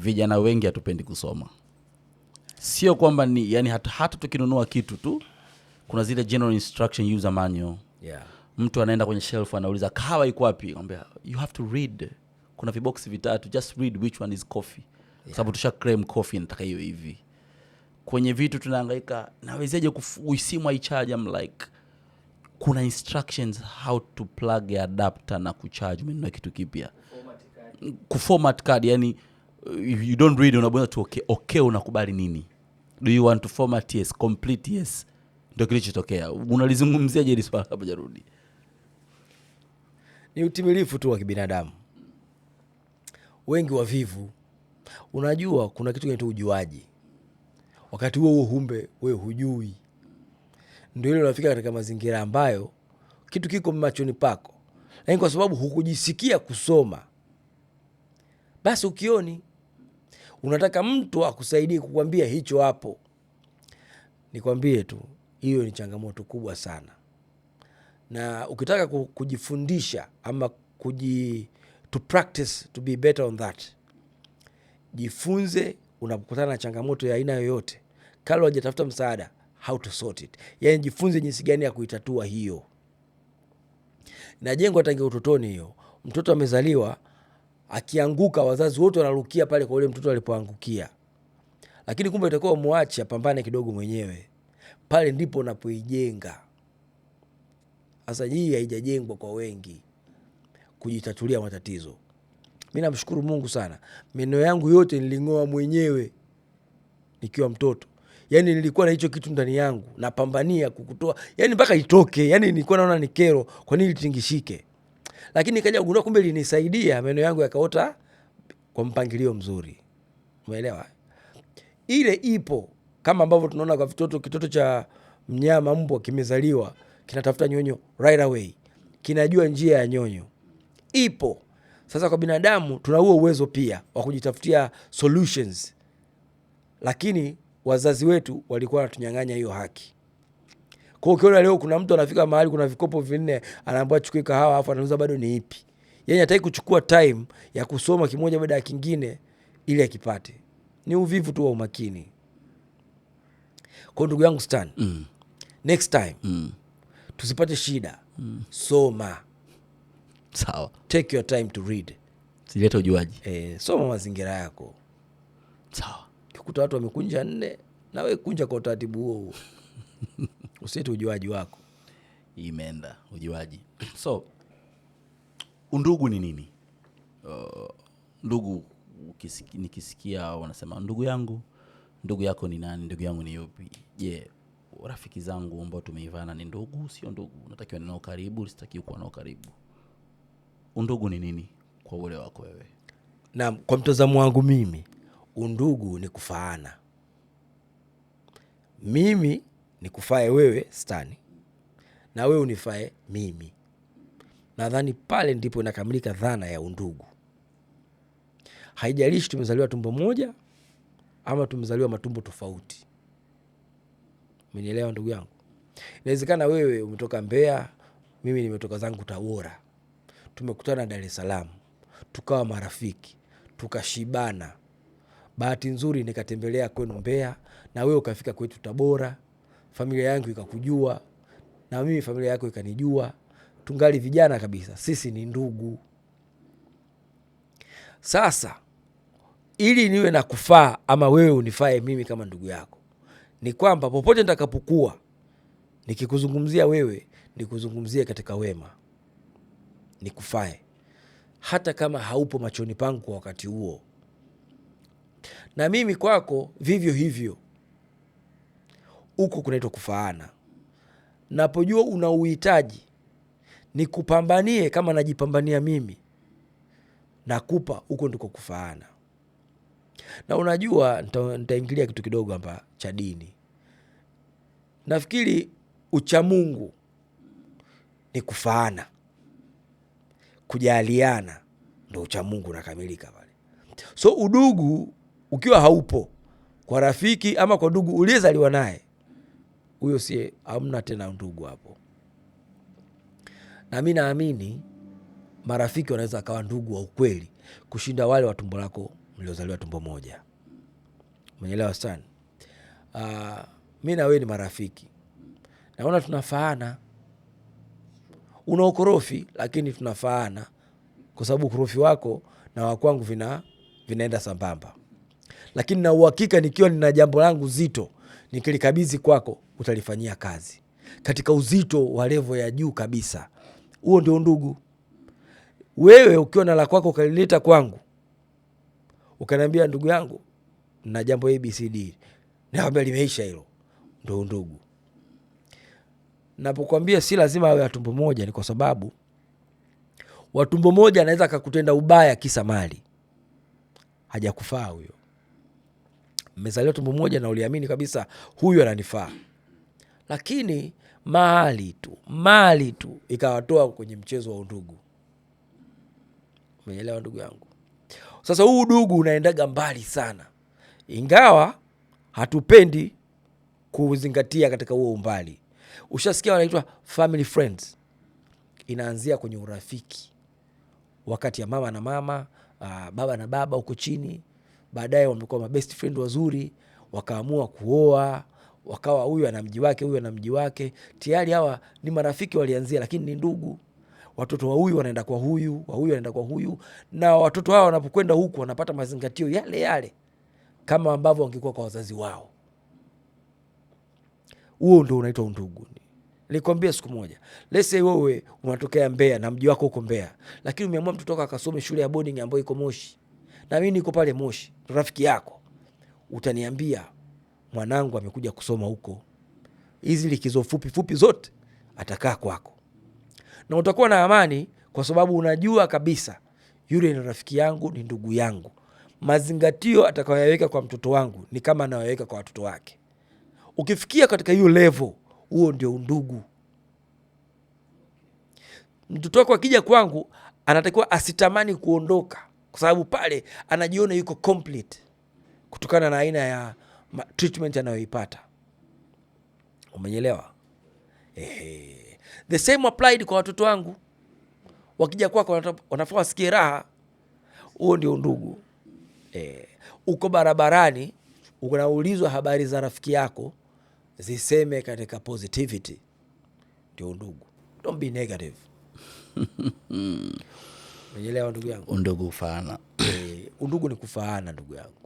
Vijana wengi hatupendi kusoma. Sio kwamba ni yani, hata tukinunua kitu tu kuna zile general instruction, user manual. Mtu anaenda kwenye shelf, anauliza, "Kahawa iko wapi?" Anambia, "You have to read, kuna viboksi vitatu, just read which one is coffee," kwa sababu tusha claim coffee nataka hiyo hivi. Kwenye vitu tunahangaika, nawezeje simu haicharge? I'm like, kuna instructions how to plug a adapter na kucharge. Umenunua kitu kipya, kuformat card, yani if you don't read, unabonyeza tu Okay, unakubali nini? Do you want to format? Yes. Complete? Yes. Ndio kilichotokea. Unalizungumziaje hili swala hapo, Jarudi? Ni utimilifu tu wa kibinadamu, wengi wavivu. Unajua kuna kitu kinaitwa ujuaji, wakati huo huo kumbe wewe hujui. Ndio ile unafika katika mazingira ambayo kitu kiko machoni pako, lakini kwa sababu hukujisikia kusoma, basi ukioni. Unataka mtu akusaidie kukwambia hicho hapo. Nikwambie tu, hiyo ni changamoto kubwa sana, na ukitaka kujifundisha ama to practice to be better on that, jifunze unapokutana na changamoto ya aina yoyote, kabla hujatafuta msaada, how to sort it, yaani jifunze jinsi gani ya kuitatua hiyo. Najengwa tangia utotoni hiyo. Mtoto amezaliwa, akianguka, wazazi wote wanarukia pale kwa ule mtoto alipoangukia, lakini kumbe itakuwa muache apambane kidogo mwenyewe. Pale ndipo unapoijenga. Sasa hii haijajengwa kwa wengi, kujitatulia matatizo. Mi namshukuru Mungu sana, meno yangu yote niling'oa mwenyewe nikiwa mtoto. Yani nilikuwa na hicho kitu ndani yangu, napambania kukutoa, yani mpaka itoke. Yani nilikuwa naona ni kero, kwa nini litingishike? Lakini nikaja kugundua kumbe linisaidia, meno yangu yakaota kwa mpangilio mzuri. Umeelewa? Ile ipo kama ambavyo tunaona kwa vitoto. Kitoto cha mnyama mbwa kimezaliwa, kinatafuta nyonyo right away, kinajua njia ya nyonyo ipo. Sasa kwa binadamu tuna huo uwezo pia wa kujitafutia solutions, lakini wazazi wetu walikuwa wanatunyang'anya hiyo haki. Kwa hiyo ukiona leo kuna mtu anafika mahali kuna vikopo vinne, anaambiwa chukue kahawa, afu anauliza bado ni ipi? Yani hataki kuchukua time ya kusoma kimoja baada ya kingine ili akipate. Ni uvivu tu wa umakini. Kwa ndugu yangu Stan, next time tusipate shida, soma. Sawa. Take your time to read. Sileta ujuaji. E, soma mazingira yako. Sawa. Ukikuta watu wamekunja nne, na we kunja kwa utaratibu huo huo, usiete ujuaji wako. Imeenda ujuaji. So undugu ni nini? Ndugu nikisikia wanasema ndugu yangu, ndugu yako ni nani? Ndugu yangu ni yupi? Je, rafiki zangu ambao tumeivana ni ndugu, sio ndugu? Natakiwa ninao karibu, sitakiwi kuwa nao karibu? Undugu ni nini kwa uelewa wako wewe? Na kwa mtazamo wangu mimi, undugu ni kufaana. Mimi nikufae wewe Stani na wewe unifae mimi. Nadhani pale ndipo inakamilika dhana ya undugu. Haijalishi tumezaliwa tumbo moja ama tumezaliwa matumbo tofauti. Umenielewa ndugu yangu? Inawezekana wewe umetoka Mbeya, mimi nimetoka zangu Tabora, tumekutana Dar es Salaam, tukawa marafiki, tukashibana. Bahati nzuri nikatembelea kwenu Mbeya na wewe ukafika kwetu Tabora, familia yangu ikakujua na mimi familia yako ikanijua. Tungali vijana kabisa, sisi ni ndugu. Sasa ili niwe na kufaa ama wewe unifae mimi kama ndugu yako, ni kwamba popote nitakapokuwa nikikuzungumzia wewe, nikuzungumzie katika wema, nikufae hata kama haupo machoni pangu kwa wakati huo, na mimi kwako vivyo hivyo. Huko kunaitwa kufaana. Napojua una uhitaji, nikupambanie kama najipambania mimi, nakupa. Huko ndiko kufaana. Na unajua nitaingilia kitu kidogo hapa cha dini. Nafikiri uchamungu ni kufaana, kujaliana, ndo uchamungu unakamilika pale. So udugu ukiwa haupo kwa rafiki ama kwa ndugu uliyezaliwa naye, huyo sie hamna tena ndugu hapo. Na mi naamini marafiki wanaweza akawa ndugu wa ukweli kushinda wale wa tumbo lako mliozaliwa tumbo moja. Umeelewa sana? Mi na wewe ni marafiki, naona tunafaana. Una ukorofi lakini tunafaana, kwa sababu ukorofi wako na wa kwangu vinaenda sambamba. Lakini na uhakika nikiwa nina jambo langu zito nikilikabidhi kwako utalifanyia kazi katika uzito wa level ya juu kabisa. Huo ndio ndugu. Wewe ukiwa na la kwako ukalileta kwangu ukaniambia, ndugu yangu na jambo ABCD, nakwambia limeisha hilo, ndio ndugu. Napokuambia si lazima awe wa tumbo moja, ni kwa sababu wa tumbo moja anaweza akakutenda ubaya kisa mali, hajakufaa huyo. Mmezaliwa tumbo moja na uliamini kabisa huyu ananifaa, lakini mali tu ikawatoa kwenye mchezo wa undugu. Umeelewa ndugu yangu? Sasa huu udugu unaendaga mbali sana, ingawa hatupendi kuzingatia katika huo umbali. Ushasikia wanaitwa family friends. Inaanzia kwenye urafiki wakati ya mama na mama, baba na baba huko chini. Baadaye wamekuwa ma best friend wazuri, wakaamua kuoa, wakawa huyu ana mji wake, huyu ana mji wake. Tayari hawa ni marafiki walianzia, lakini ni ndugu. Watoto wa huyu wanaenda kwa huyu, wa huyu wanaenda kwa huyu, na watoto hawa wanapokwenda huku wanapata mazingatio yale yale kama ambavyo wangekuwa kwa wazazi wao. Huo ndio unaitwa undugu. Nilikwambia siku moja, let's say wewe unatokea Mbeya na mji wako uko Mbeya, lakini umeamua mtoto wako akasome shule ya boarding ambayo iko Moshi, na mimi niko pale Moshi, rafiki yako, utaniambia mwanangu amekuja kusoma huko, hizi likizo fupi fupi zote atakaa kwako, na utakuwa na amani kwa sababu unajua kabisa yule ni rafiki yangu, ni ndugu yangu. Mazingatio atakayoyaweka kwa mtoto wangu ni kama anayoyaweka kwa watoto wake. Ukifikia katika hiyo level, huo ndio undugu. Mtoto wako akija kwangu anatakiwa asitamani kuondoka, kwa sababu pale anajiona yuko complete kutokana na aina ya treatment anayoipata. Umenyelewa? Ehe. The same applied kwa watoto wangu, wakija kwako wanafaa wasikie raha. Huo ndio undugu. Uko barabarani unaulizwa habari za rafiki yako, ziseme katika positivity, ndio undugu. Don't be negative. Umeelewa ndugu yangu? Undugu kufaana. Undugu ni kufaana ndugu yangu.